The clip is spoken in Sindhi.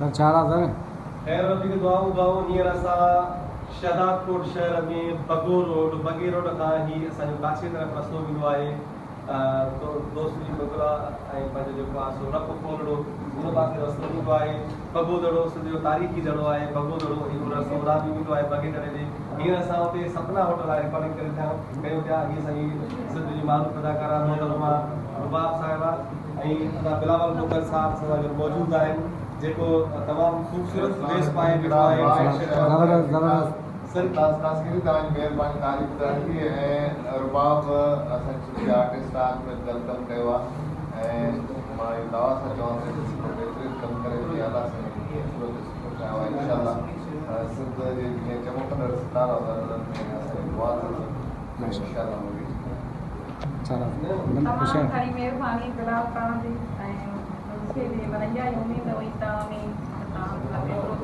سر ڇا حال آ سر. خير وڌيڪ دعائون دعائون هينئر اسان شهدادڪوٽ شهر ۾ بگو روڊ بگي روڊ کان هي اسان جو ڪاڇي طرف رستو ويندو آهي دوست جي بگلا ۽ پنهنجو جيڪو آهي سو رپ ڦولڙو ان پاسي رستو ويندو آهي بگو دڙو سنڌ جو تاريخي دڙو آهي بگو دڙو اهو رستو هوڏانهن به ويندو آهي بگي دڙي جي هينئر اسان اتي سپنا هوٽل آهي رڪارڊنگ ڪري ٿيا ڪيون پيا هي اسان جي سنڌ جي معروف اداڪارا محترمه رباب صاحبه ۽ ادا بلاول کوکر صاحب اسان سان گڏ موجود آهن جيڪو تمام خوبصورت ڊريس پائي بيٺو آهي زبردست زبردست. سر خاص ڪري توهان جي مهرباني تعريف ٻڌائڻ جي ۽ رباب اسان جي سٺي آرٽسٽ آ هن گل ڪم ڪيو آ ۽ مان اهو دعويٰ سان چوان ٿو ته سٺو بهترين ڪم ڪري ٿي الله سائين هن کي خوبصورت ۽ سٺو ٺاهيو آ انشاء الله سنڌ جي جيئن چمڪندڙ ستارا هوندا انهن ۾ اسان جي دعا اٿس ته انشاء الله هو تمام گهڻي مهرباني بلال توهان جي ۽ مون کي به معنيٰ اها ئي اميد هئي توهان ۾ ته توهان ايترو